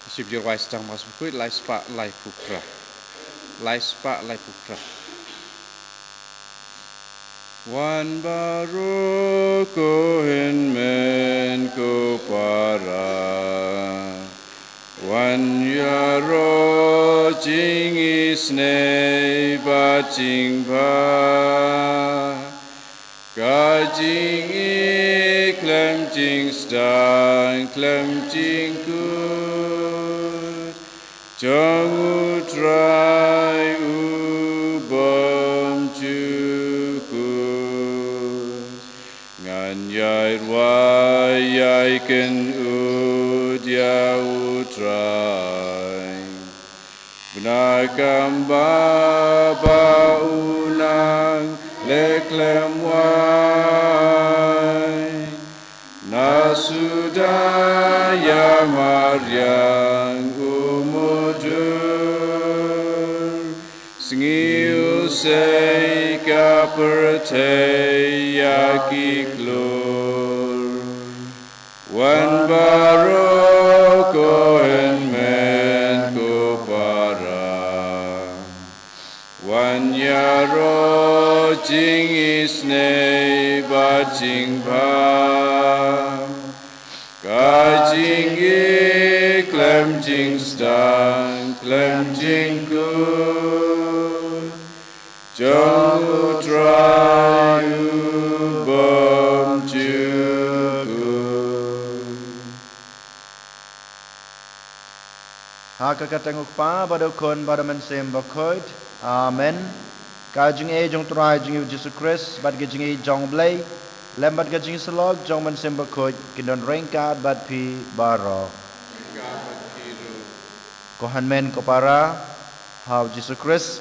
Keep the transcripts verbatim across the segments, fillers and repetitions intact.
Shu jyrwai sdang, ba shu kut, lai spah lai phew phra. Lai spah lai phew phra. Wan baroh ko hynmen ko para, wan ïaroh jingisynei bad jingbha, ka jingïeit khlem jingsdang khlem jingkut jong U Trai U Bymjukut. Ngan ïai rwai ïai kynnoh ïa U Trai, bad kumba ba u nang leh khlem wai. Na suda ïa mariang u mudur, sngi u sei ka pyrthei ïa ki klur. Wan baroh ko hynmen ko para, wan ïaroh jingisynei bad jingbha. Ka jingïeit khlem jingsdang khlem jingkut jong U Trai u bymjukut. Ha ka kyrteng U Kpa bad U Khun bad U Mynsiem Bakhuid. Amen. Ka jingïeit jong U Trai jong ngi U Jisu Khrist bad ka jingïeit jong U Blei lem bad ka jingïasyllok jong U Mynsiem Bakhuid kin don ryngkat bad phi baroh. Ko hynmen ko para ha U Jisu Khrist,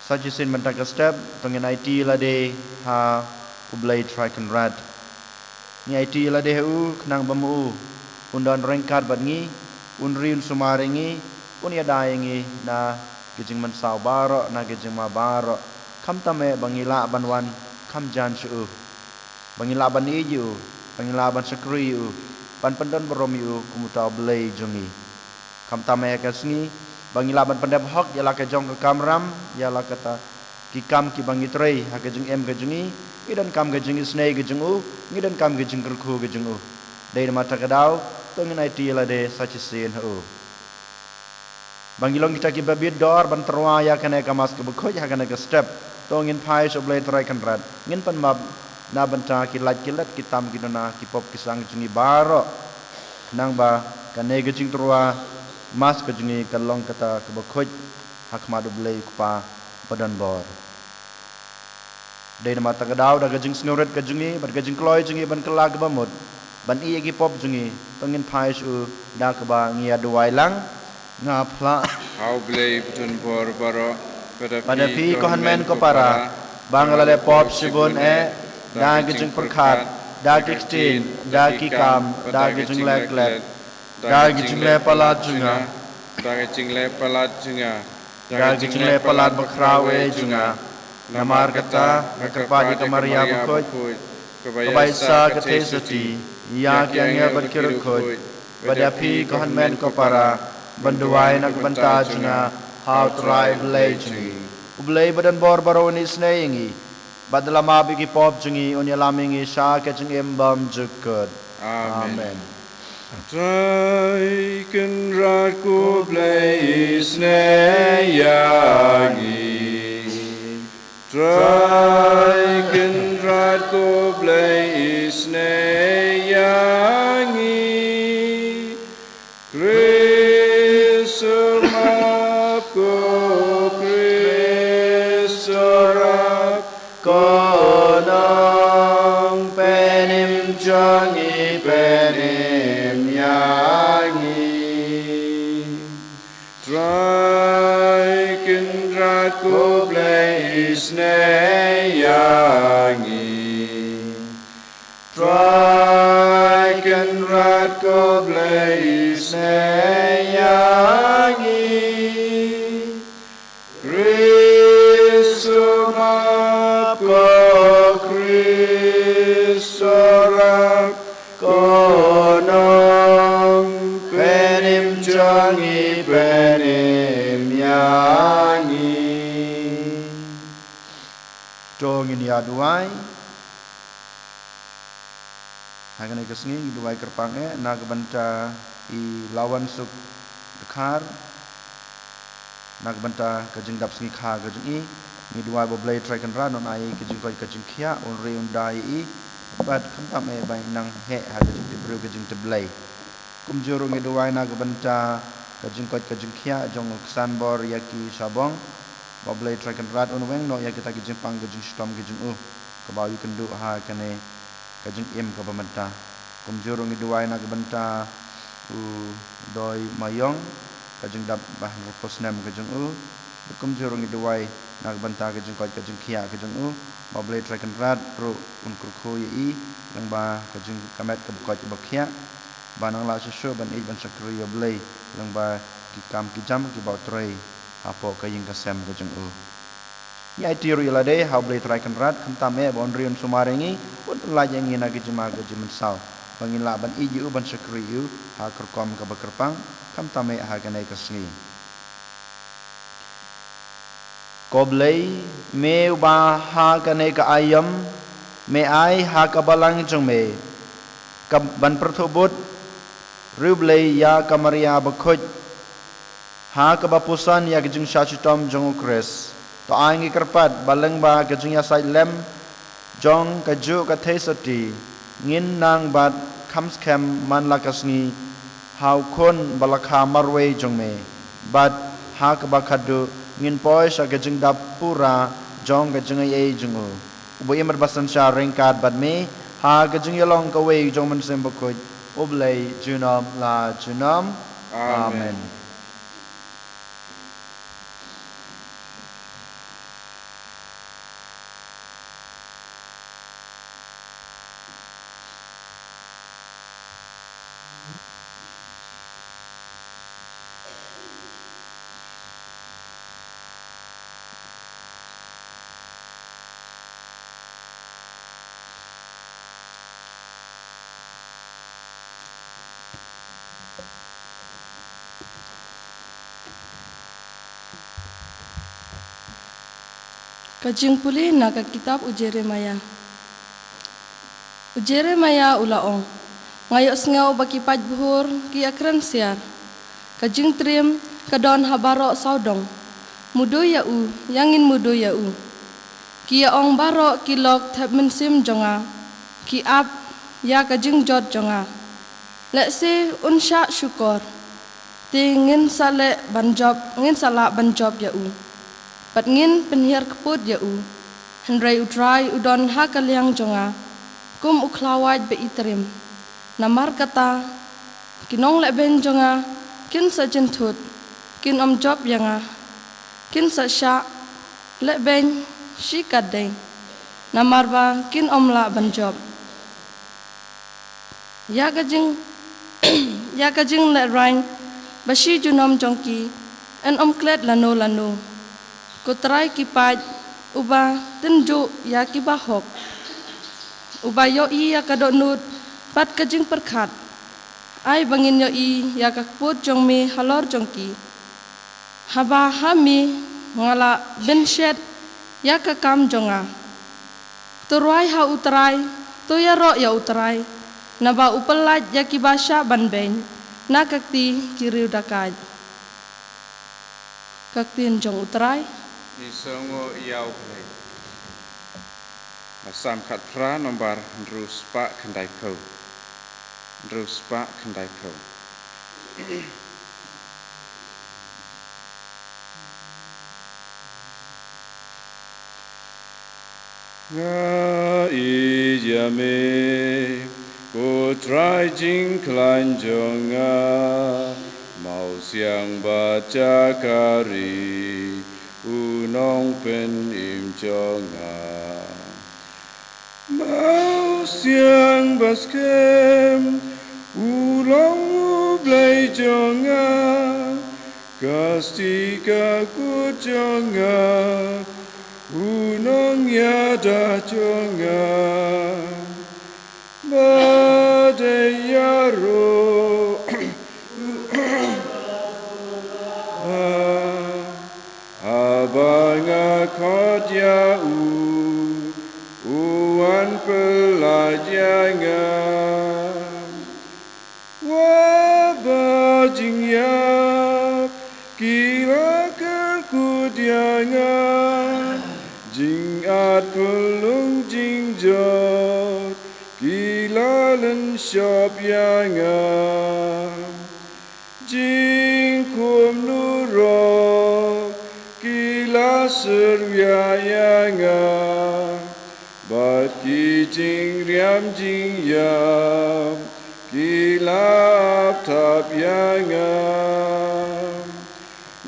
sa shisien mynta ka step to ngin aiti lade ha U Blei Trai Kynrad. Ngi aiti lade ha u khnang ba ma u un don ryngkat bad ngi, un ri un sumar ïa ngi, un ïada ïa ngi na ki jingmynsaw baroh, na ki jingma baroh. Khamtam eh ba ngi lah ban wan kham jan sha u, ba ngi lah ban ïeit ïa u, ba ngi lah ban shakri ïa u, ban pyndon burom ïa u kum uta U Blei jong ngi. Khamtam eh ha ka sngi ba ngi lah ban pyndep hok ïa la ka jong ka kamram, ïa la kata ki kam kiba ngi trei ha ka jingim ka jong ngi. Ngi donkam ka jingisynei ka jong u, ngi donkam ka jingkyrkhu ka jong u. Dei namar kata ka daw to ngin aiti ïa lade sa shisien ha u. Ba ngi long kita kiba bit dor ban tyrwa ïa kane ka Mass kaba khuid ha kane ka step, to ngin phai sha U Blei Trai Kynrad, ngin pan map na bynta ki lait ki let, ki tam ki duna, ki pop ki sang jong ngi baroh, khnang ba kane ka jingtyrwa Mass ka jong ngi kan long kata kaba khuid ha khmat U Blei U Kpa ba donbor. Dei namar kata ka daw, da ka jingsngewrit ka jong ngi bad ka jingkloi jong ngi ban kylla kaba mut ban ïeh ïa ki pop jong ngi, to ngin phai sha u da kaba ngi ïa duwai lang. Nga phla ha U Blei ba donbor baroh, bad ha phi ko hynmen ko para, ba nga la leh pop shibun eh, da ka jingpyrkhat, da ki ktien, da ki kam, da ka jingleh klet, da ka jingleh palat jong nga, da ka jingleh palat jong nga, da ka jingleh palat bakhraw eh jong nga. Namar kata nga kyrpad ïa ka Maria bakhuid, kaba ïa sa ka theisotti ïa ki angel bad ki riewkhuid, bad ïa phi ko hynmen ko para, ban duwai na ka bynta jong nga ha U Trai Blei jong ngi. U Blei ba donbor baroh un isynei ïa ngi, bad da la map ïa ki pop jong ngi un ïalam ïa ngi sha ka jingim bymjukut. Amen. Amen. Trai Kynrad ko Blei isynei ïa ngi. Trai Kynrad ko Blei isynei ïa ngi. Khrist u map, ko Khrist u rap, ko nongpynim jong ngi, pynim ïa ngi. Trai Kynrad ko Blei isynei ïa ngi. Trai Kynrad ko Blei isynei ïa ngi. Khrist u map, ko Khrist u rap, ko nongpynim jong ngi, pynim ïa ngi. To ngin ïa duwai. Ha kane ka sngi ngi duwai kyrpang eh na ka bynta i Lawansuk Dkhar, na ka bynta ka jingdap sngi kha ka jong i. Ngi duwai ba U Blei Trai Kynrad un ai ka jingkoit ka jingkhiah, un ri un da ïa i, bad khamtam eh ba in nang heh ha ka jingtip briew ka jingtip Blei. Kumjuh ruh ngi duwai na ka bynta ka jingkoit ka jingkhiah jong u Ksanbor Ïaki Shabong, ba U Blei Trai Kynrad un weng noh ïa kita ki jingpang ka jingshitom ki jong u, kaba u ïakynduh ha kane ka jingim kaba mynta. Kumjuh ruh ngi duwai na ka bynta u Doi Mayong, ka jingdap ba hynriewphew snem ka jong u. Kumjuh ruh ngi duwai na ka bynta ka jingkoit ka jingkhiah ka jong u, U Blei Trai Kynrad ruh un kyrkhu ïa i lyngba ka jingkmen ka bakoit bakhiah, ba nang lah shuh shuh ban ïeit ban shakri ïa u Blei lyngba ki kam ki jam kiba u trei hapoh ka ïing ka sem ka jong u. Ngi aiti ruh ïa lade ha u Blei Trai Kynrad, khamtam eh ba un ri un sumar ïa ngi, un pyllait ïa ngi na ka jingma ka jingmynsaw, ba ngin lah ban ïeit ïa u ban shakri ïa u ha ka rukom kaba kyrpang, khamtam eh ha kane ka sngi. Ko Blei, me uba ha kane ka aïom me ai ha ka balang jong me ka ban pyrthuh bud riewblei ïa ka Maria bakhuid, ha kaba puson ïa ka jingshah shitom jong u Khrist, to ai ngi kyrpad ba lyngba ka jingïasaid lem jong kajuh ka theisotti, ngin nang bat kham skhem man la ka sngi ha u Khun ba la kha marwei jong me, bad ha kaba khadduh ngin poi sha ka jingdap pura jong ka jingaiei jong u, uba im bad ba synshar ryngkat bad me ha ka jingïalong kawei jong u Mynsiem Bakhuid, U Blei junom la junom. Amen. Amen. Ka jingpule na ka kitab u Jeremaïah. U Jeremaïah u la ong, nga ïohsngew ba ki paidbah ki ïakren siar. Ka jingtriem ka don ha baroh sawdong. Mudui ïa u, ïa ngin mudui ïa u. Ki ïa ong baroh ki lok thep mynsiem jong nga, ki ap ïa ka jingjot jong nga. Lehse un shah shukor, te ngin sa leh ban jop, ngin sa lah ban jop ïa u, bad ngin pynhiar kput ïa u. Hynrei U Trai u don ha ka liang jong nga kum u khlawait ba itriem. Namar kata, ki nonglehbeiñ jong nga kin sa jynthut, kin ym jop ïa nga, kin sa shah lehbeiñ shikatdei, namar ba kin ym lah ban jop. Ïa ka jing, ïa ka jinglehrain ba shi junom jong ki yn ym klet lano lano. Ko Trai ki paid, uba tynjuh ïa ki bahok, uba ïohi ïa ka dohnud bad ka jingpyrkhat, ai ba ngin ïohi ïa ka kput jong me halor jong ki. Haba ha me nga la pynshet ïa ka kam jong nga. To rwai ha U Trai, to ïaroh ïa U Trai, naba u pyllait ïa kiba shah ban beiñ na ka kti ki riew dakaid. Ka ktien jong U Trai. Ngi sngewnguh ïa U Blei. Ka Salm khatphra, nombar hynriew spah khyndaiphew. Hynriew spah khyndaiphew. Nga ïeit ïa me, ko Trai jingkhlaiñ jong nga, mawsiang bad jakari, u nongpynim jong nga. Mawsiang bad skhem, u long U Blei jong nga, ka sti ka kut jong nga, u nongïada jong nga. Ba dei ïaroh haba nga khot ïa u, u wan pyllait ïa nga. Wat ba jingïap ki la kyrkut ïa nga, jingat pynlong jingjot ki la lynshop ïa nga. Jingkhum nurok ki la syrwia ïa nga, bad ki jingriam jingïap ki la ap thap ïa nga.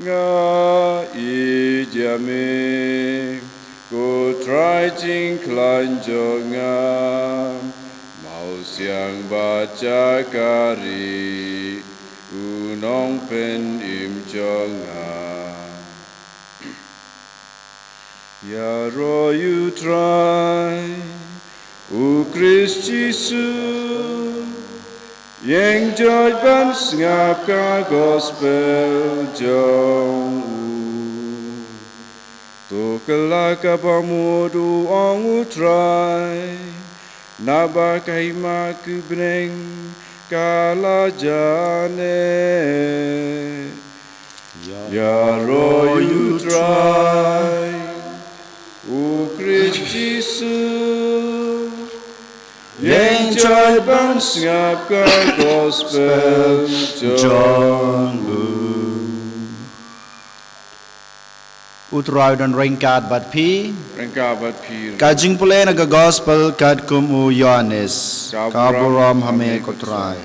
Nga ïeit ïa me, ko Trai Ai jingkhlaiñ jong nga, mawsiang bad jakari, u nongpynim jong nga. Ïaroh ïa u Trai, u Khrist Jisu, ïeng joit ban sngap ka gospel jong u. To kylla kaba mut, u ong u Trai, naba ka hima ka bneng ka la jan eh. Ïaroh ïa u Trai, u Khrist Jisu, ïeng joit ban sngap ka gospel jong u. U Trai u don ryngkat bad phi. Ryngkat bad phi. Ka jingpule na ka gospel katkum u Ïoannis. Ka burom ha me ko Trai.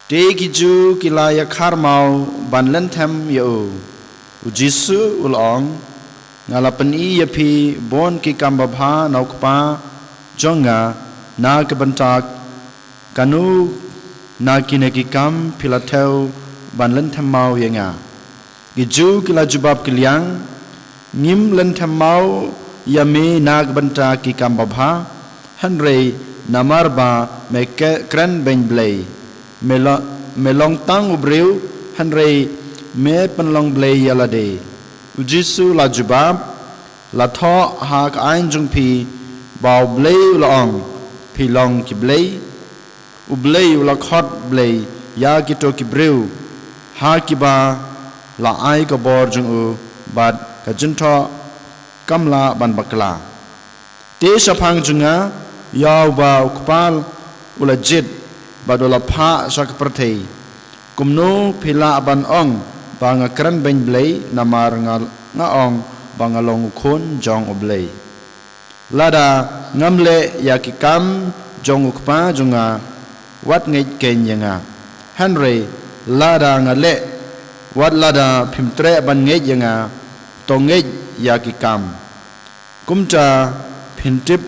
Te ki Jiw ki la ïakhar maw ban lynthem ïa u. U Jisu u la ong, nga la pyni ïa phi bun ki kam babha na u Kpa jong nga na ka bynta kano na kine ki kam phi la thew ban lynthem maw ïa nga. Ki Jiw ki la jubab kylliang, ngim lynthem maw ïa me na ka bynta ki kam babha, hynrei namar ba me ke-, kren beiñ Blei. Me lo-, me long tang u briew, hynrei me pynlong Blei ïa lade. U Jisu la jubab, la thoh ha ka aiñ jong phi ba U Blei u la ong, phi long ki blei. U Blei u la khot blei ïa kito ki briew ha kiba la ai ka bor jong u, bad ka jingthoh kam lah ban bakla. Te shaphang jong nga, ïa uba u Kpa u la jied bad u la phah sha ka pyrthei, kumno phi lah ban ong ba nga kren beiñ Blei, namar nga, nga ong ba nga long u Khun jong U Blei? Lada ngam leh ïa ki kam jong u Kpa jong nga, wat ngeit keiñ ïa nga. Hynrei lada nga leh, wat lada phim treh ban ngeit ïa nga, to ngeit ïa ki kam. Kumta phin tip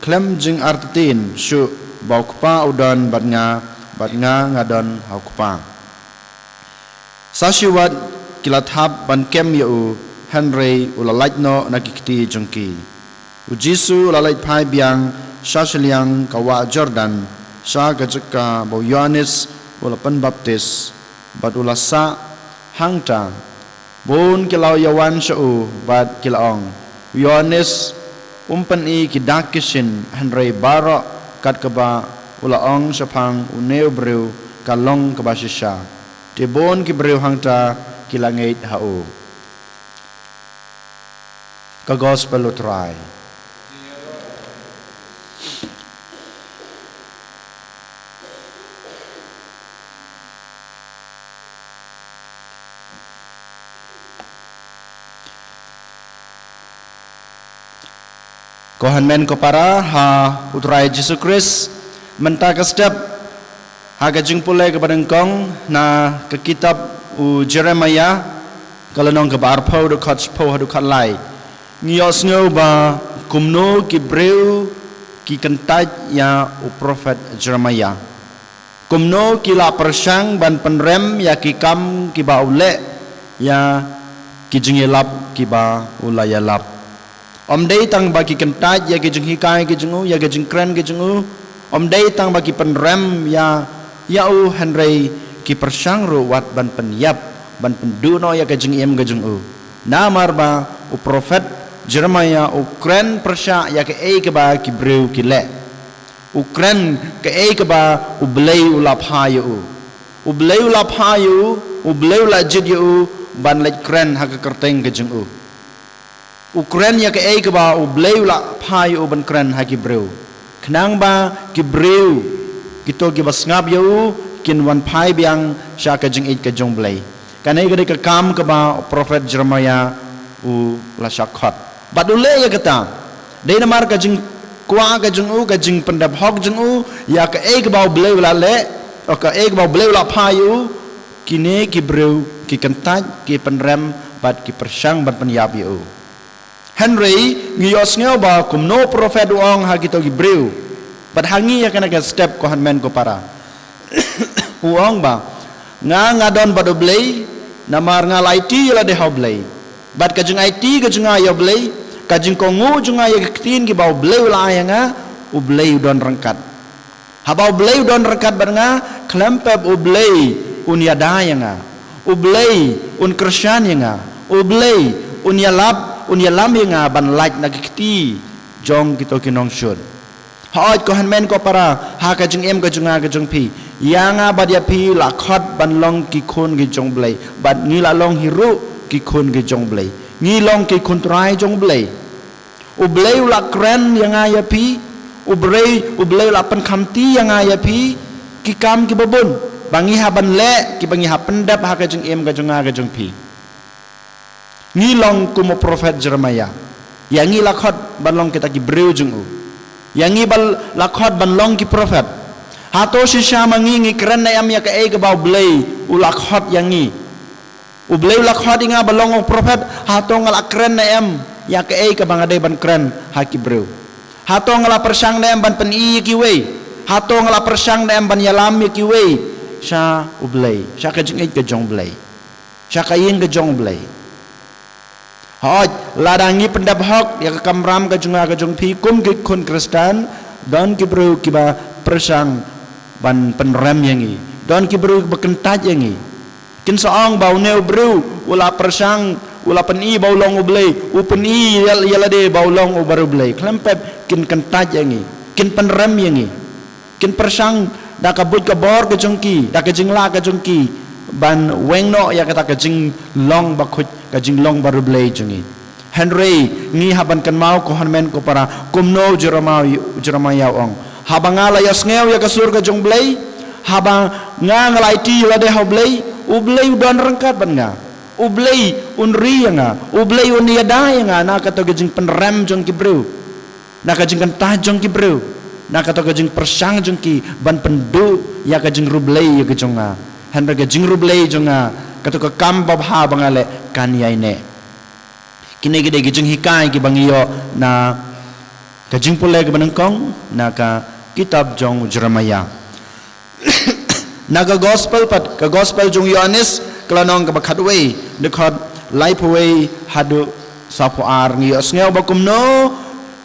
khlem jingartatien shuh ba u Kpa u don bad nga, bad nga nga don ha u Kpa. Sa shi wat ki la thap ban kem ïa u, hynrei u la lait noh na ki kti jong ki. U Jisu u la leit phai biang sha shiliang ka wah Jordan, sha ka jaka ba u Ïoannis u la pynbaptis, bad u la sah hangta. Bun ki la ïawan sha u bad ki la ong, u Ïoannis um pyni ki dak ki shin, hynrei baroh kat kaba u la ong shaphang une u briew ka long kaba shisha. Te bun ki briew hangta ki la ngeit ha u. Ka gospel u Trai. Ko hynmen ko para ha u Trai Jisu Khrist, mynta ka step ha ka jingpule kaba nyngkong na ka kitab u Jeremiah, ka lynnong kaba arphew, dkhot shiphew haduh khatlai. Ngi ïohsngew ba kumno ki briew ki kyntait ïa u prophet Jeremiah. Kumno ki la pyrshang ban pynrem ïa ki kam kiba u leh, ïa ki jingïalap kiba u la ïalap. Ym dei tang ba ki kyntait ïa ki jinghikai ki jong u, ïa ki jingkren ki jong u. Ym dei tang ba ki pynrem ïa, ïa u, hynrei ki pyrshang ruh wat ban pynïap, ban pynduh noh ïa ka jingim ka jong u. Namar ba u prophet Jeremiah u kren pyrshah ïa kaei kaba ki briew ki leh. U kren kaei kaba U Blei u la phah ïa u. U Blei u la phah ïa u, U Blei u la jied ïa u ban leit kren ha ka kyrteng ka jong u. U kren ïa kaei kaba U Blei u la phah ïa u ban kren ha ki briew. Khnang ba ki briew, kito kiba sngap ïa u, kin wan phai biang sha ka jingïeit ka jong U Blei. Kane ka dei ka kam kaba u prophet Jeremiah u la shah khot. Bad u leh ïa kata. Dei namar ka jingkwah ka jong u, ka jingpyndep hok jong u ïa kaei kaba U Blei u la leh, o kaei kaba U Blei u la phah ïa u, kine ki briew ki kyntait, ki pynrem, bad ki pyrshang ban pynïap ïa u. Hynrei ngi ïohsngew ba kumno u prophet u ong ha kito ki briew. Bad ha ngi ha kane ka step ko hynmen ko para. U ong ba, nga nga don bad U Blei, namar nga la aiti ïa lade ha U Blei. Bad ka jingaiti ka jong nga ïa U Blei, ka jingkohnguh jong nga ïa ki ktien kiba U Blei u la ai ïa nga, U Blei u don ryngkat. Haba U Blei u don ryngkat bad nga, khlem pep U Blei un ïada ïa nga. U Blei un kyrshan ïa nga. U Blei un ïalap, un ïalam ïa nga ban lait na ki kti jong kito ki nongshun. Hooid ko hynmen ko para, ha ka jingim ka jong nga ka jong phi, ïa nga bad ïa phi la khot ban long ki khun ki jong U Blei. Bad ngi la long hi ruh ki khun ki jong U Blei. Ngi long ki khun trai jong U Blei. U Blei u la kren ïa nga ïa phi. U Blei, U Blei u la pynkhamti ïa nga ïa phi ki kam kiba bun ba ngi hap ban leh, kiba ngi hap pyndep ha ka jingim ka jong nga ka jong phi. Ngi long kum u prophet Jeremiah. Ïa ngi la khot ban long kita ki briew jong u. Ïa ngi ba la khot ban long ki prophet. Hato shisha ma ngi ngi kren ne em ïa kaei kaba U Blei u la khot ïa ngi? U Blei u la khot ïa nga ba long u prophet, hato nga la kren ne em ïa kaei kaba nga dei ban kren ha ki briew? Hato nga la pyrshang ne em ban pyni ïa kiwei? Hato nga la pyrshang ne em ban ïalam ïa kiwei sha U Blei, sha ka jingïeit ka jong U Blei, sha ka ïing ka jong U Blei? Hooid, lada ngi pyndep hok ïa ka kamram ka jong nga ka jong phi kum ki khun Khristan, don ki briew kiba pyrshang ban pynrem ïa ngi. Don ki briew kiba kyntait ïa ngi. Kin sa ong ba une u briew u la pyrshang, u la pyni ba u long U Blei, u pyni ïa, ïa lade ba u long u bar U Blei. Khlem pep kin kyntait ïa ngi, kin pynrem ïa ngi. Kin pyrshang da ka buit ka bor ka jong ki, da ka jinglah ka jong ki, ban weng noh ïa kata ka jinglong bakhuid, ka jinglong bar U Blei jong ngi. Hynrei ngi hap ban kynmaw ko hynmen ko para, kumno u Jeremiah, u Jeremiah u ong. Haba nga la ïohsngew ïa ka sur ka jong U Blei, haba nga nga la aiti ïa lade ha U Blei, U Blei u don ryngkat bad nga. U Blei un ri ïa nga, U Blei un ïada ïa nga na kato ka jingpynrem jong ki briew, na ka jingkyntait jong ki briew, na kato ka jingpyrshang jong ki ban pynduh ïa ka jingriewblei ïa ka jong nga. Hynrei ka jingriewblei jong nga, kato ka kam babha ba nga leh kan ïaineh. Kine ki dei ki jinghikai kiba ngi ïoh na ka jingpule kaba nyngkong na ka kitab jong u Jeremiah. Na ka gospel pat, ka gospel jong u Ïoannis, ka lynnong kaba khatwei, dkhot laiphew wei haduh sawphew ar, ngi ïohsngew ba kumno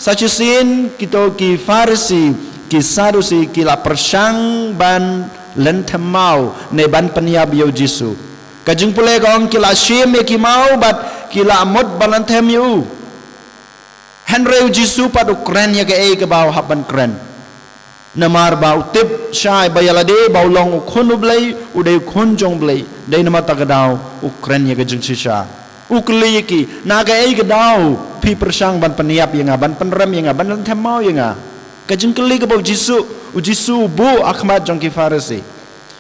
sa shisien kito ki Pharisi, ki Sadusi ki la pyrshang ban lynthem maw ne ban pynïap ïa u Jisu. Ka jingpule ka ong ki la shim ïa ki maw bad ki la mut ban lynthem ïa u. Hynrei u Jisu pat u kren ïa kaei kaba u hap ban kren. Namar ba u tip shai ba ïa lade ba u long u khun u Blei, u dei u khun jong u Blei. Dei namar kata ka daw u kren ïa ka jingshisha. U kylli ïa ki, na kaei ka daw phi pyrshang ban pynïap ïa nga, ban pynrem ïa nga, ban lynthem maw ïa nga? Ka jingkylli kaba u Jisu, u Jisu u buh ha khmat jong ki Pharisi.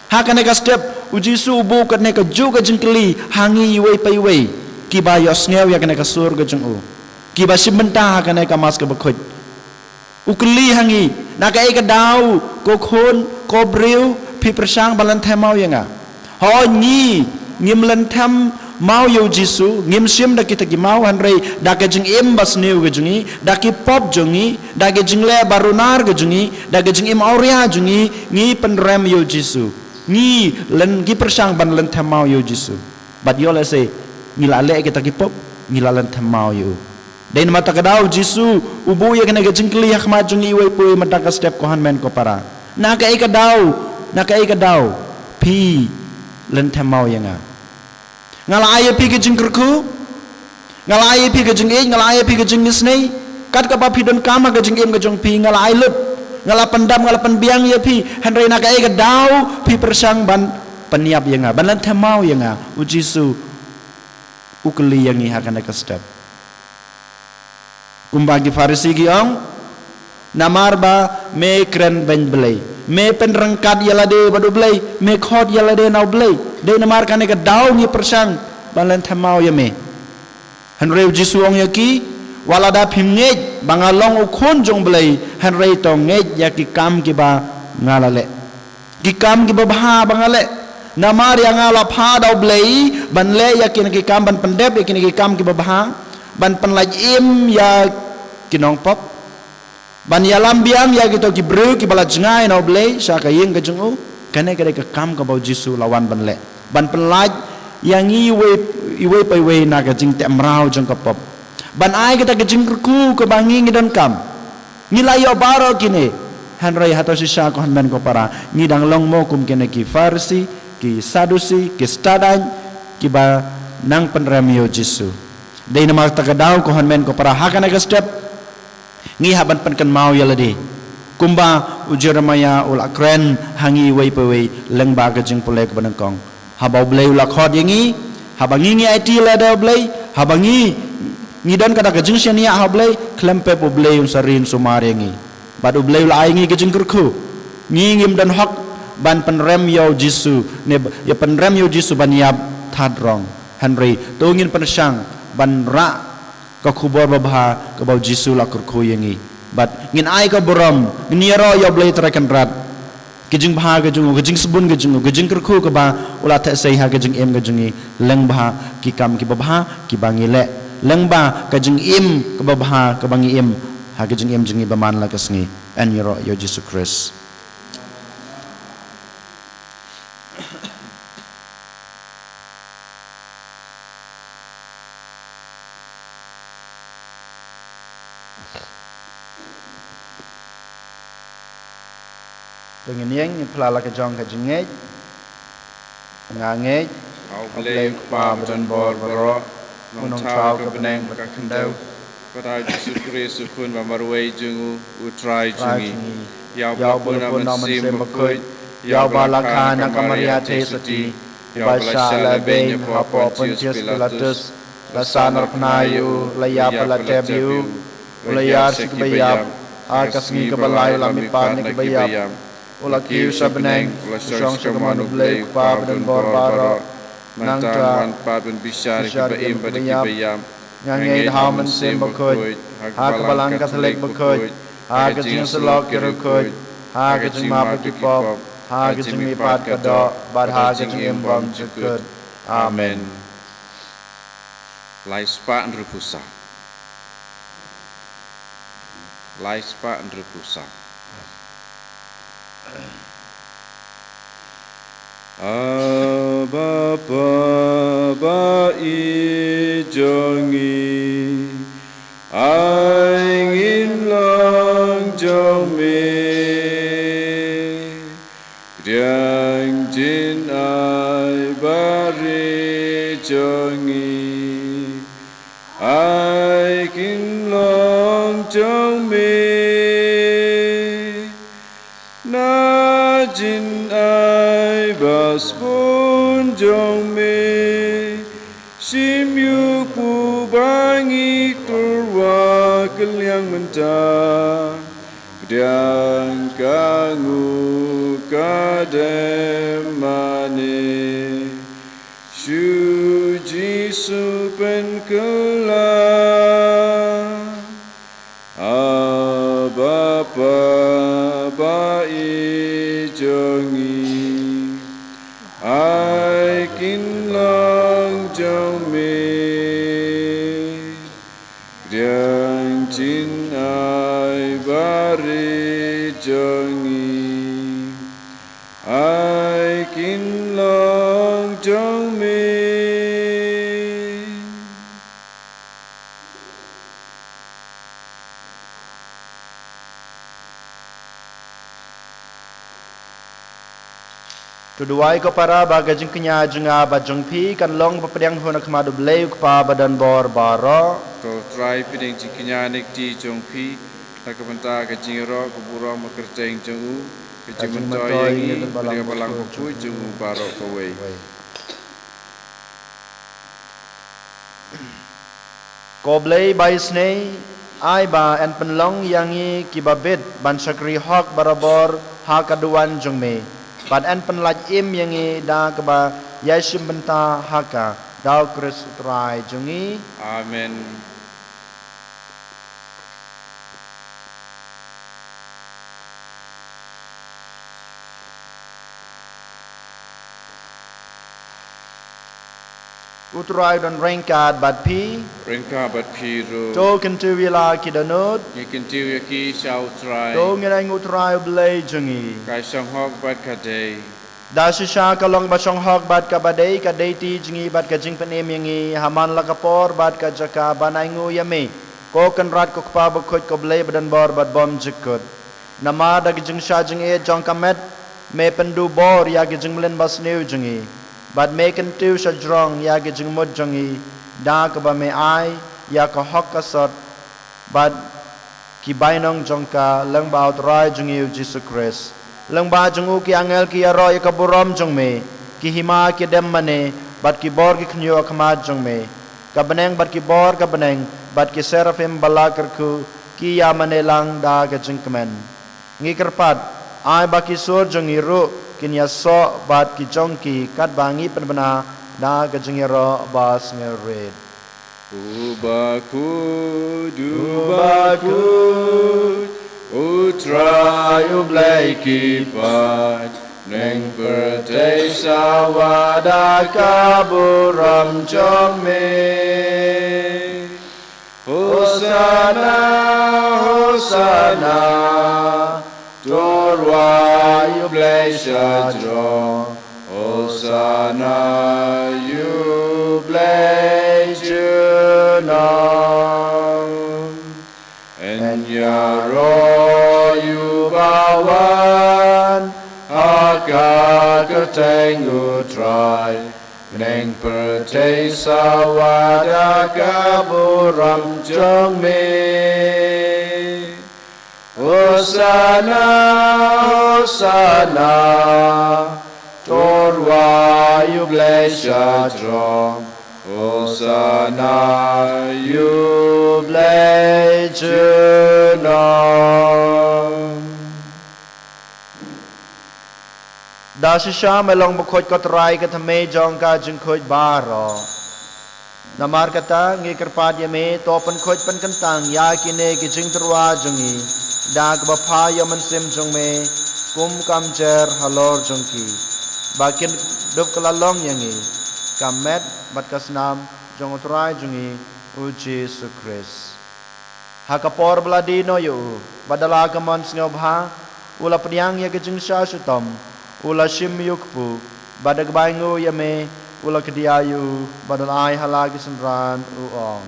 Ha kane ka step, u Jisu u buh kane kajuh ka jingkylli ha ngi iwei pa iwei kiba ïohsngew ïa kane ka sur ka jong u, kiba shim bynta ha kane ka Mass kaba khuid. U kylli ha ngi, na kaei ka daw, ko khun, ko briew, phi pyrshang ban lynthem maw ïa nga? Hooid, ngi ngim lynthem maw ïa u Jisu, ngim shim da kita ki maw, hynrei da ka jingim ba sniew ka jong ngi, da ki pop jong ngi, da ka jingleh ba runar ka jong ngi, da ka jingim awria jong ngi, ngi pynrem ïa u Jisu. Ngi lyn, ngi pyrshang ban lynthem maw ïa u Jisu. Bad ïoh lehse ngi la leh kita ki pop, ngi la lynthem maw ïa u. Dei namar kata ka daw u Jisu u buh ïa kane ka jingkylli ha khmat jong ngi iwei pa iwei mynta ka step, ko hynmen ko para. Na kaei ka daw, na kaei ka daw phi lynthem maw ïa nga? Nga la ai ïa phi ka jingkyrkhu, nga la ai ïa phi ka jingïeit, nga la ai ïa phi ka jingisynei. Kat kaba phi donkam ha ka jingim ka jong phi, nga la ai lut, nga la pyndap, nga la pynbiang ïa phi. Hynrei na kaei ka daw phi pyrshang ban pynïap ïa nga, ban lynthem maw ïa nga? U Jisu u kylli ïa ngi ha kane ka step. Kumba ki Pharisi ki ong, namar ba me kren beiñ Blei, me pynryngkat ïa lade bad u Blei, me khot ïa lade na u Blei. Dei namar kane ka daw ngi pyrshang ban lynthem maw ïa me. Hynrei u Jisu u ong ïa ki, wat lada phim ngeit ba nga long u khun jong u Blei, hynrei to ngeit ïa ki kam kiba nga la leh. Ki kam kiba bha ba nga leh. Namar ïa nga la phah da u Blei ban leh ïa kine ki kam, ban pyndep ïa kine ki kam kiba bha. ban pynlait im ïa ki nongpop, ban ïalam biang ïa kito ki briew kiba la jngai na U Blei sha ka ïing ka jong u. Kane ka dei ka kam kaba U Jisu la wan ban leh, ban pynlait ïa ngi iwei, iwei pa iwei na ka jingteh mraw jong ka pop, ban ai kata ka jingkyrkhu kaba ngi ngi donkam. Ngi la ïoh baroh kine. Hynrei hato shisha ko hynmen ko para, ngi dang long mo kum kine ki Pharisi, ki Sadusi, ki stad aiñ kiba nang pynrem ïa U Jisu? Dei namar kata ka daw ko hynmen ko para, ha kane ka step ngi hap ban pynkynmaw ïa lade, kumba u Jeremiah u la kren ha ngi iwei pa iwei lyngba ka jingpule kaba nyngkong. Haba U Blei u la khot ïa ngi, haba ngi ngi aiti lada U Blei, haba ngi ngi don kata ka jingshaniah ha U Blei, khlem pep U Blei un sa ri un sumar ïa ngi. Bad U Blei u la ai ngi ka jingkyrkhu. Ngi ngim don hok ban pynrem ïa U Jisu, ne ïa pynrem ïa U Jisu ban ïap thadrong. Hynrei to ngin pynshang ban rah ka khubor babha kaba U Jisu u la kyrkhu ïa ngi. Bad ngin ai ka burom, ngin ïaroh ïa U Blei Trai Kynrad. Ka jingbha ka jong u, ka jingsbun ka jong u, ka jingkyrkhu kaba u la theh sei ha ka jingim ka jong ngi, lyngba ki kam kiba bha kiba ngi leh, lyngba ka jingim kaba bha kaba ngi im ha ka jingim jong ngi ba man la ka sngi. Yn ïaroh ïa U Jisu Khrist. To ngin ïeng, ngin phla la ka jong ka jingngeit. Nga ngeit ha U Blei U Kpa badonbor baroh, U Nongthaw ka bneng bad ka khyndew, bad ha U Jisu Khrist U Khun ba marwei jong u, U Trai jong ngi. Ïa uba la pun na U Mynsiem Bakhuid, ïa uba la kha na ka Maria Theisotti, uba la shah lehbeiñ hapoh Pontius Pilatus, la sahnarphna ïa u, la ïap bad la tep ïa u, u la ïar sha kiba ïap, ha ka sngi kaba lai u la mihpat na kiba ïap, u la kiew sha bneng, u la shong sha kamon U Blei U Kpa badonbor baroh. Nangta un wan pat ban bishar ïa kiba im bad ïa kiba ïap. Nga ngeit ha U Mynsiem Bakhuid, ha ka Balang Katholik bakhuid, ha ka jingïasyllok ki riewkhuid, ha ka jingmap ki pop, ha ka jingmihpat ka doh, bad ha ka jingim bymjukut. Amen. Lai spah hynriewphew saw. Lai spah hynriewphew saw. Abba Father, ba ïeit jong ngi, ai ngin long jong me. Pdiang jingaiei ba ri jong ngi, ai kin long jong me. Na jingai ba sbun jong me, shim ïa u kpu ba ngi ktur wa ka liang mynta. Pdiang ka nguh ka dem mane, shu Jisu pynkylla. Abba Father, ba ïeit jong ngi, ai kin long jong me. Pdiang jingaiei ba ri jong ngi, ai kin long jong me. To duwai ko para ba ka jingkñia jong nga bad jong phi kan long ba pdiang hun ha khmat U Blei U Kpa badonbor baroh. To Trai pdiang jingkñia ne kti jong phi, na ka bynta ka jingïaroh ka burom ba kyrteng jong u, ka jingmyntoi ïa ngi bad ïa ka balang bakhuid jong u baroh kawei. Ko Blei ba isynei, ai ba yn pynlong ïa ngi kiba bit ban shakri hok barabor ha ka duwan jong me, bad yn pynlait im ïa ngi da kaba ïai shim bynta ha ka, da U Khrist U Trai jong ngi. Amen. U Trai u don ryngkat bad phi. Ryngkat bad phi ruh. To kyntiew ïa la ki dohnud. Ngi kyntiew ïa ki sha U Trai. To ngin ai nguh U Trai U Blei jong ngi. Ka shong hok bad ka dei. Da shisha ka long ba shong hok bad kaba dei, ka dei ti jong ngi bad ka jingpynim ïa ngi ha man la ka por bad ka jaka ban ai nguh ïa me, ko Kynrad ko Kpa bakhuid, ko Blei badonbor bad bymjukut. Namar da ka jingshah jingit jong ka met, me pynduh bor ïa ka jingmlien basniew jong ngi, bad me kyntiew shajrong ïa ka jingmut jong ngi, da kaba me ai ïa ka hok ka sot bad ki bainong jong ka lyngba U Trai jong ngi U Jisu Khrist. Lyngba jong u ki angel ki ïaroh ïa ka burom jong me, ki hima ki dem mane, bad ki bor ki khynñiuh ha khmat jong me. Ka bneng bad ki bor ka bneng bad ki seraphim ba la kyrkhu, ki ïa mane lang da ka jingkmen. Ngi kyrpad, ai ba ki sur jong ngi ruh kin ïasoh bad ki jong ki, katba ngi pynbna da ka jingïaroh ba sngewrit. U bakhuid, u bakhuid, U Trai U Blei ki paid, bneng pyrthei sawa da ka burom jong me. Hosana, Hosana, to rwai ïa U Blei shajrong. Hosana ïa U Blei junom. Yn ïaroh ïa uba wan ha ka kyrteng U Trai, bneng pyrthei sawa da ka burom jong me. Hosana, Hosana, to rwai ïa U Blei shajrong. Hosana ïa U Blei junom. Da shisha me long bakhuid, ko Trai, ka thymmei jong ka jingkhuid baroh. Namar kata ngi kyrpad ïa me, to pynkhuid pynkyntang ïa kine ki jingtyrwa jong ngi da kaba phah ïa U Mynsiem jong me kum ka mjer halor jong ki, ba kin dup kylla long ïa ngi ka met bad ka snam jong U Trai jong ngi U Jisu Khrist. Ha ka por ba la die noh ïa u, bad da la ka mon sngewbha, u la pdiang ïa ka jingshah shitom, u la shim ïa u kpu, bad da kaba ainguh ïa me, u la kdiah ïa u, bad u la ai ha la ki synran, u ong: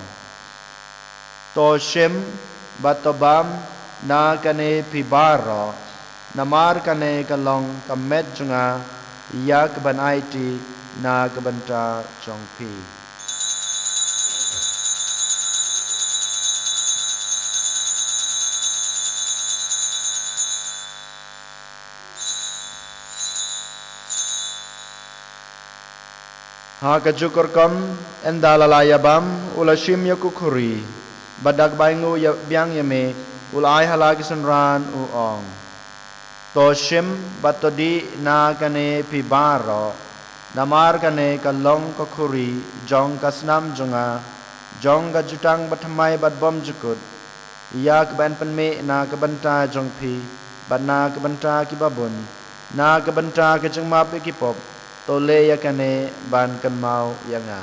To shim bad to bam na kane phi baroh, namar kane ka long ka met jong nga, ïa kaban aiti na ka bynta jong phi. Ha kajuh ka rukom, ynda la la ïabam, u la shim ïa ka khuri, bad da kaba ainguh ïa, biang ïa me, u la ai ha la ki synran, u ong: To shim bad to dih na kane phi baroh, namar kane ka long ka khuri jong ka snam jong nga, jong ka jutang bathymmai bad bymjukut, ïa kaban pynmih na ka bynta jong phi, bad na ka bynta kiba bun, na ka bynta ka jingmap ïa ki pop. To leh ïa kane ban kynmaw ïa nga.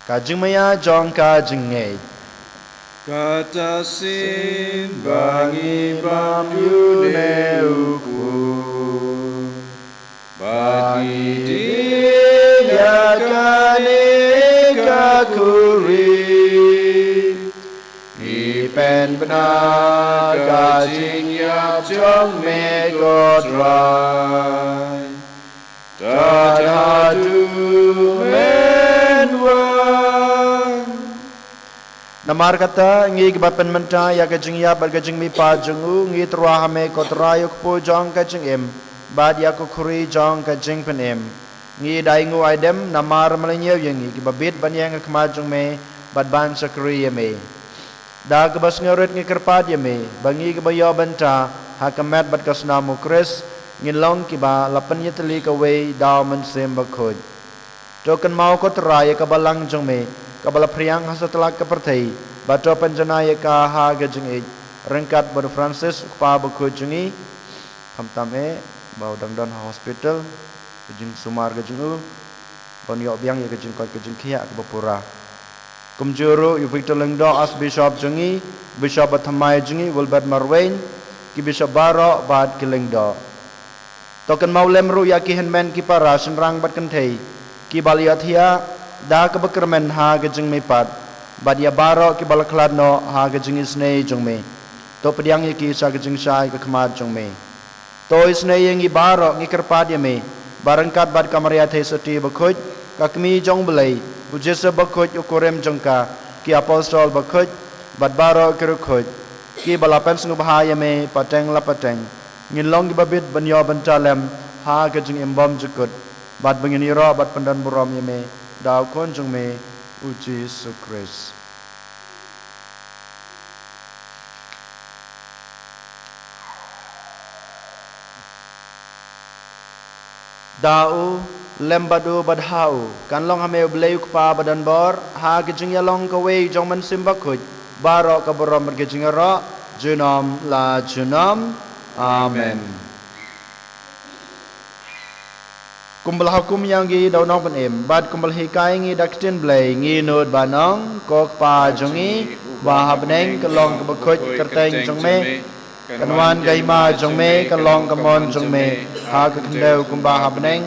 Ka jingmaïa jong ka jingngeit. Kata shisien ba ngi bam ïa une u kpu, bad ngi dih ïa kane ka khuri, ngi pynbna ka jingïap jong me, ko Trai, tad haduh men wan. Namar kata, ngi kiba pynmynta ïa ka jingïap bad ka jingmihpat jong u, ngi tyrwa ha me, ko Trai, u kpu jong ka jingim, bad ïa ka khuri jong ka jingpynim. Ngi da ainguh aidem namar mynta ïa ngi kiba bit ban ïeng ha khmat jong me, bad ban shakri ïa me. Da kaba sngewrit ngi kyrpad ïa me, ba ngi kiba ïoh bynta ha ka met bad ka snam u Khrist, ngin long kiba la pynïatylli kawei da u Mynsiem Bakhuid. To kynmaw, ko Trai, ïa ka balang jong me, kaba la phriang ha satlak ka pyrthei, bad to pynjanai ïa ka ha ka jingïeit, ryngkat bad u Francis u kpa bakhuid jong ngi, khamtam eh ba u dang don ha hospital, ka jingsumar ka jong u, ban ïoh biang ïa ka jingkoit ka jingkhiah kaba pura. Kumjuh ruh ïa u Victor Lyngdoh, Archbishop jong ngi, Bishop bathymmai jong ngi Wilbert Marwein, ki Bishop baroh bad ki Lyngdoh. To kynmaw lem ruh ïa ki hynmen ki para shynrang bad kynthei, kiba la ïohthiah da kaba kyrmen ha ka jingmihpat, bad ïa baroh kiba la khlad noh ha ka jingisynei jong me. To pdiang ïa ki sha ka jingshai ka khmat jong me. To isynei ïa ngi baroh, ngi kyrpad ïa me, ba ryngkat bad ka Maria Theisotti bakhuid, ka Kmie jong u Blei, u Joseph bakhuid u kurim jong ka, ki apostol bakhuid, bad baroh ki riewkhuid, kiba la pynsngewbha ïa me pateng la pateng, ngin long kiba bit ban ïoh bynta lem ha ka jingim bymjukut, bad ba ngin ïaroh bad pyndonburom ïa me da u Khun jong me, u Jisu Khrist. Da u, lem bad u, bad ha u, kan long ha me u Blei u Kpa badonbor, ha ka jingïalong kawei jong u Mynsiem Bakhuid, baroh ka burom bad ka jingïaroh junom la junom. Amen. Kumba la hukum ïa ngi da u Nongpynim, bad kumba la hikai ngi da ka ktien Blei, ngi nud ban ong, Ko Kpa jong ngi, uba ha bneng, ka long kaba khuid ka kyrteng jong me, kan wan ka hima jong me, kan long ka mon jong me, ha ka khyndew kumba ha bneng.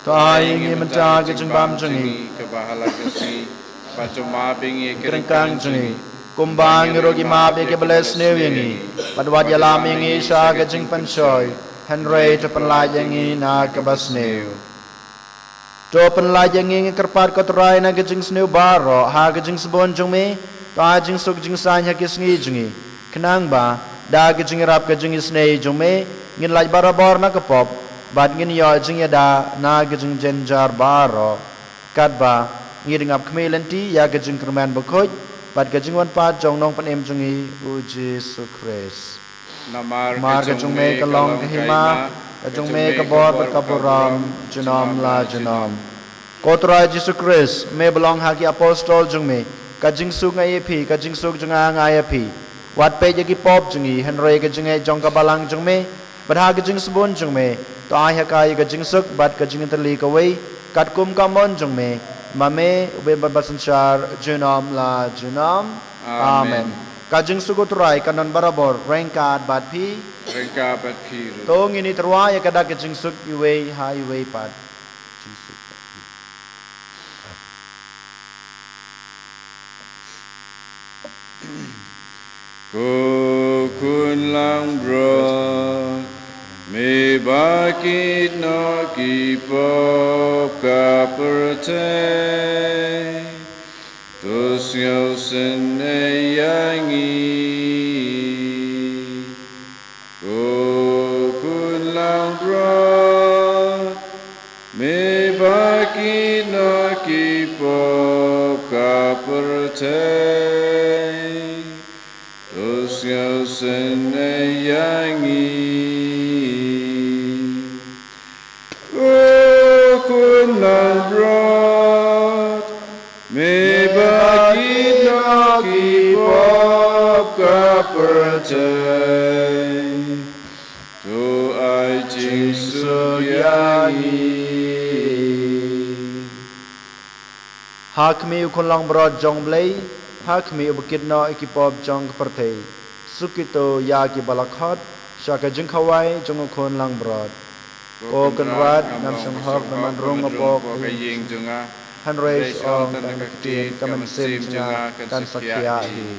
To ai ïa ngi mynta ka jingbam jong ngi, kaba ha la ka sngi, bad to map ïa ngi ki ryngkang jong ngi, kumba ngi ruh ngi map ïa kiba leh sniew ïa ngi, bad wat ïalam ïa ngi sha ka jingpynshoi, hynrei to pynlait ïa ngi na kaba sniew. To pynlait ïa ngi, ngi kyrpad, ko Trai, na ka jingsniew baroh ha ka jingsbun jong me, to ai jingsuk jingsaiñ ha ki sngi jong ngi, khnang ba da ka jingïarap ka jingisynei jong me, ngin lait barabor na ka pop, bad ngin ïoh jingïada na ka jingjynjar baroh, katba ngi dang ap khmih lynti ïa ka jingkyrmen bakhuid bad ka jingwan pat jong u Nongpynim jong ngi, u Jisu Khrist. Namar ka jong me ka long ka hima, ka jong me ka bor bad ka burom junom la junom. Ko Trai Jisu Khrist, me ba la ong ha ki apostol jong me, ka jingsuk nga ai ïa phi, ka jingsuk jong nga nga ai ïa phi. Wat peit ïa ki pop jong ngi, hynrei ka jingngeit jong ka balang jong me, bad ha ka jingsbun jong me, to ai ha ka ïa ka jingsuk bad ka jingïatylli kawei, katkum ka mon jong me, ma me, u ba im bad ba synshar junom la junom. Amen. Amen. Ka jingsuk u Trai kan don barabor ryngkat bad phi. Ryngkat bad phi ruh. To ngin ïatyrwa ïa ka dak ka jingsuk iwei ha iwei pat. Jingsuk. Ko Khun langbrot, me ba kit noh ki pop ka pyrthei, to sngewsynei ïa ngi. Ko Khun langbrot, me ba kit noh ki pop ka pyrthei, to sngewsynei ïa ngi. Ko Khun langbrot, me ba kit noh ki pop ka pyrthei, to ai jingsuk ïa ngi. Ha khmih, U Khun langbrot jong U Blei, ha khmih uba kit noh ïa ki pop jong ka pyrthei. Suk kito ïa kiba la khot sha ka jingkhawai jong U Khun langbrot. Ko Kynrad, ngam shym hok ban rung hapoh ka ïing jong nga, hynrei shu ong tang ka ktien, ka mynsiem jong nga kan sa khiah hi.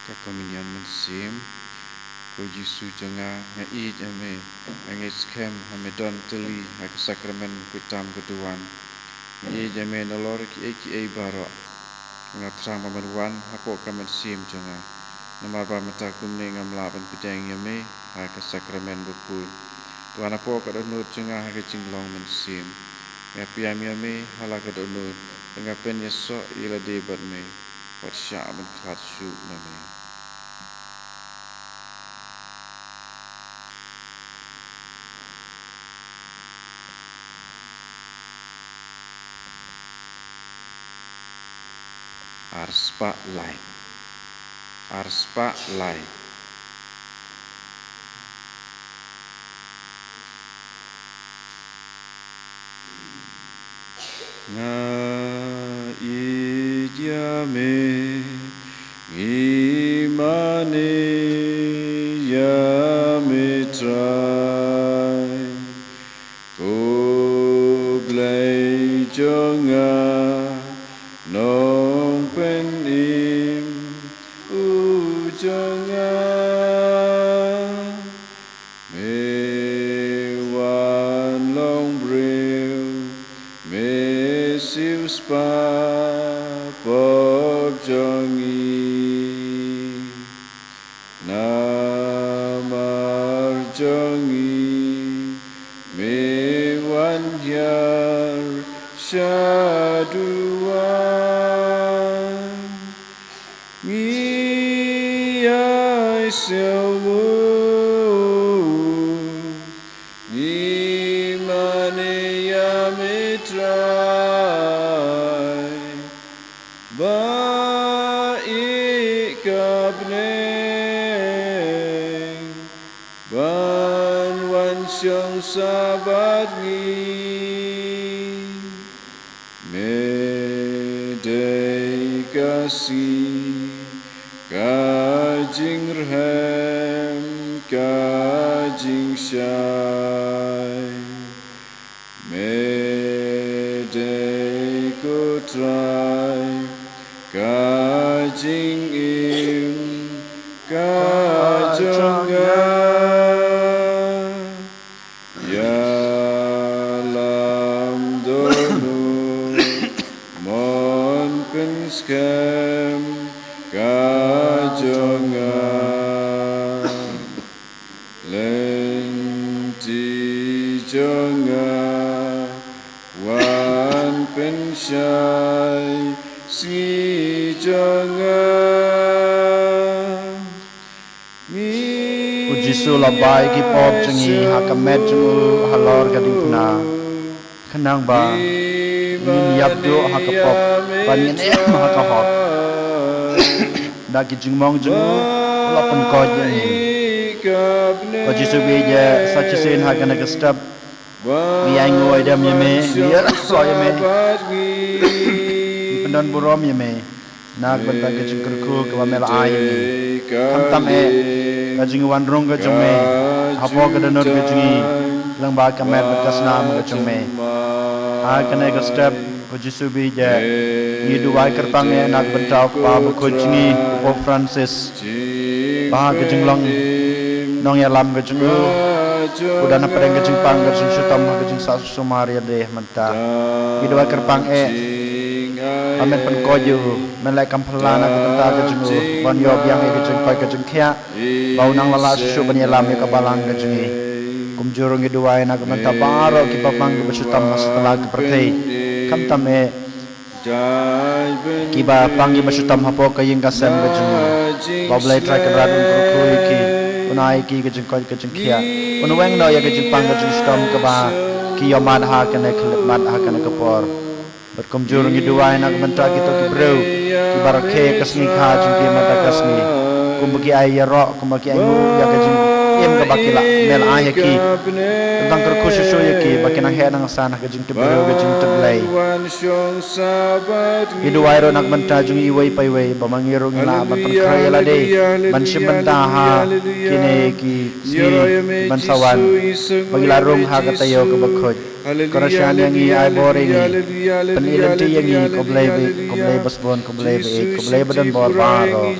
Ka Komunion Mynsiem. Ko Jisu jong nga, nga ïeit ïa me, nga ngeit skhem ba me don tylli ha ka sakramen khuid tam ka duwan. Nga ïeit ïa me nalor kiei kiei baroh. Nga thrang ba men wan hapoh ka mynsiem jong nga. Namar ba mynta kumne ngam lah ban pdiang ïa me ha ka sakramen bakhuid. To wan hapoh ka dohnud jong nga ha ka jinglong mynsiem. Nga pdiang ïa me ha la ka dohnud, nga pynïasoh ïa lade bad me. Wat shah ban khlad shuh na me. Ar spah lai. Ar spah lai. Nga ïeit ïa me, ngi mane ïa me Trai. Ko Blei jong nga, nongpynim u jong nga. Me wan long briew, me siewspah pop jong ngi. Namar jong ngi, me wan hiar sha duwan. Ngi ïai siew, ngi mane ïa me Trai, ba ïeit ka bneng ban wan shong sah bad ngi. Me dei ka sngi, ka jingrhem, ka jingshai. Me dei ko Trai, ka jingim ka jong nga. Ïalam dohnud, mon pynskhem ka jong nga. Lynti jong nga, wan pynshai sngi jong nga. U Jisu u la bai ki pop jong ngi ha ka met jong u halor ka diengphna, khnang ba ngin ïap duh ha ka pop, ba ngin im ha ka hok. Da ki jingmong jong u, u la pynkoit ïa ngi. U Jisu u ïeit, sa shisien ha kane ka step, ngi ainguh aidem ïa me, ngi ïaroh ïa me, ngi pyndon burom ïa me na ka bynta ka jingkyrkhu kaba me la ai ïa ngi. Khamtam eh ka jingwan rung ka jong me hapoh ka dohnud ka jong ngi, lyngba ka met bad ka snam ka jong me. Ha kane ka step, u Jisu u ïeit, ngi duwai kyrpang eh na ka bynta u Kpa bakhuid jong ngi, u Pope Francis, ba ha ka jinglong nongïalam ka jong u, u don hapdeng ka jingpang ka jingshitom ha ka jingsuk sumar ïa lade mynta. Ngi duwai kyrpang eh ba men pynkoit ïa u, men leh kam phylla na ka bynta ka jong u, ban ïoh biang ïa ka jingkoit ka jingkhiah, ba u nang lah shuh shuh ban ïalam ïa ka balang ka jong ngi. Kumjuh ruh ngi duwai na ka bynta baroh ki bapang kiba shitom ha satlak ka pyrthei, khamtam eh kiba pang kiba shitom hapoh ka ïing ka sem ka jong u. Ba U Blei Trai Kynrad un kyrkhu ïa ki, un ai ïa ki ka jingkoit ka jingkhiah, un weng noh ïa ka jingpang ka jingshitom kaba ki ïohmad ha kane ka khyllipmat ha kane ka por. Bad kumjuh ruh ngi duwai na ka bynta kito ki briew kiba rakhe ïa ka sngi kha jong ki mynta ka sngi, kumba ki ai ïaroh, kumba ki ainguh ïa ka jingim ka ba ki lah mel ai ha ki. Tang kyrkhu shuh shuh ïa ki ba ki nang heh nang san ha ka jingtip briew ka jingtip Blei. Ngi duwai ruh na ka bynta jong iwei pa iwei ba ma ngi ruh ngi lah ban pynkhreh ïa lade ban shim bynta ha kine ki sngi ban sa wan, ba ngi lah rung ha ka taïew kaba khuid. Kyrshan ïa ngi, ai bor ïa ngi, pyni lynti ïa ngi, ko Blei ba, ko Blei ba sbun, ko Blei ba ïeit, ko Blei ba don bor baroh.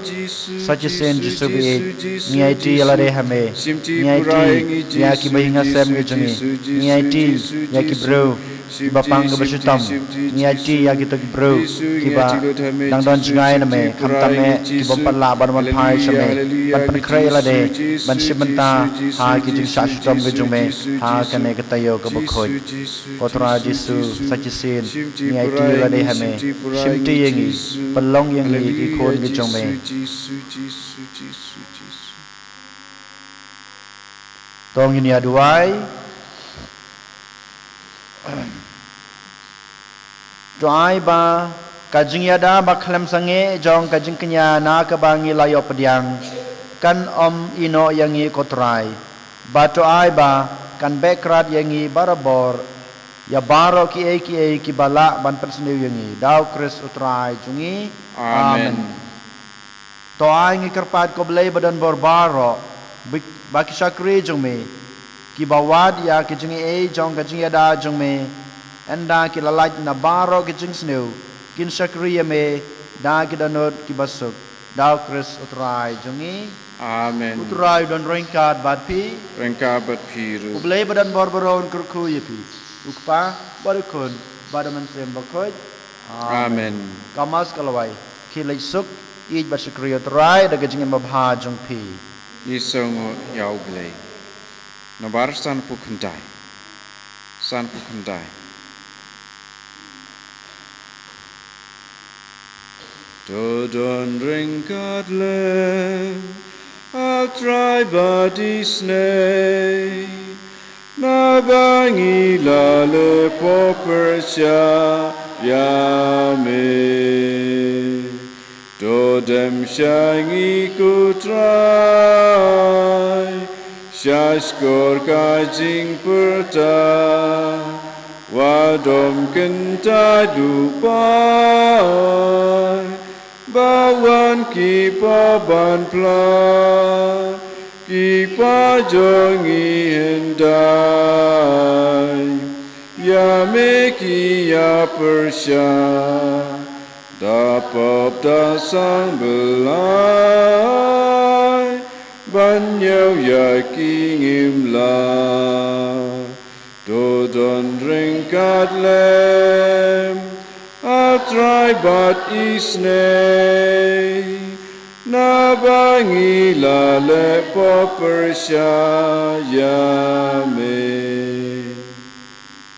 Sa shisien Jisu ba ïeit, ngi aiti ïa lade ha me. Ngi aiti ïa ki ba ïing ha sem ki jong ngi. Ngi aiti ïa ki briew kiba pang kaba shitom. Ngi aiti ïa kito ki briew kiba dang don jngai na me, khamtam eh ki bym pat lah ban wan phai sha me, ban pynkhreh ïa lade ban shim bynta ha ki jingshah shitom ki jong me ha kane ka taïew kaba khuid. Ko Trai Jisu, sa shisien ngi aiti ïa lade ha me. Shimti ïa ngi, pynlong ïa ngi ki khun ki jong me. To ngin ïa duwai. To ai ba ka jingïada ba khlem sangeh jong ka jingkñia na kaba ngi la ïoh pdiang kan ym ïehnoh ïa ngi, ko Trai. Bad to ai ba kan beh krad ïa ngi barabor ïa baroh kiei kiei kiba lah ban pynsniew ïa ngi. Da U Khrist U Trai jong ngi. Amen. Amen. To ai ngi kyrpad, ko Blei ba don bor baroh, ba, ba ki shakri jong me kiba wad ïa ki jingaiei jong ka jingïada jong me, ynda ki la lait na baroh ki jingsniew, kin shakri ïa me da ki dohnud kiba suk. Da U Khrist U Trai jong ngi. Amen. U Trai u don ryngkat bad phi. Ryngkat bad phi ruh. U Blei ba don bor baroh un kyrkhu ïa phi, u Kpa bad U Khun bad U Mynsiem Bakhuid. Amen. Amen. Ka Mass ka la wai. Khie leit suk, ïeit bad shakri ïa U Trai da ka jingim babha jong phi. Ngi sngewnguh ïa U Blei. Nambar sanphew khyndai. Sanphew khyndai. To don ryngkat lem, A Trai bad isynei, naba ngi la leh pop pyrshah ïa me. To dem sha ngi, ko Trai, sha shkor ka jingpyrta, wat ym kyntait duh pat, ba wan ki paw ban phla, ki paw jong ngi hyndai. Ïa me ki ïa pyrshah, da pop da sang byllait, ban ñiew ïa ki ngim lah. To don ryngkat lem, A Trai bad isynei, naba ngi la leh pop pyrshah ïa me.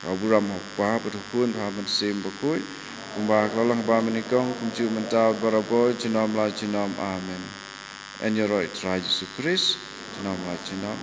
Ka burom ha U Kpa bad U Khun bad U Mynsiem Bakhuid, kumba ka la long ha ba mynnyngkong, kumjuh mynta, barabor, junom la junom. Amen. Yn ïaroh ïa U Trai Jisu Khrist, junom la junom.